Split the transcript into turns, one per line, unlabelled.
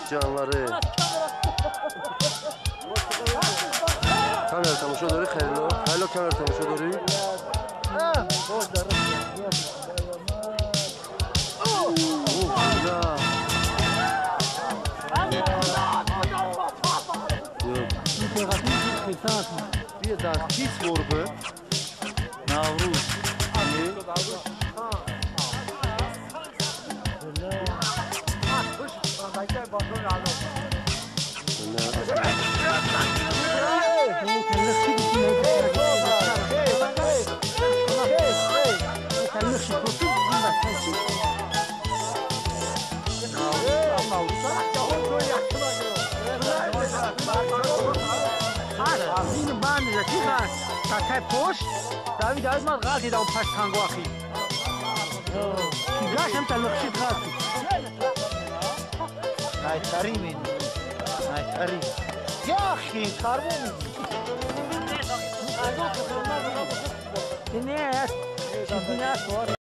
Ҷонваре. Камера тамошо дорӣ, Хайло? Хайло, камера тамошо дорӣ? Кис ворбе? Наврӯз.
Такай пошт, Давид аз ман ғалти дам пашт хангоахи. Гашам та лхшид ғалти.
Найтари мен. Найтари. Яхи, карбон.
Не, не,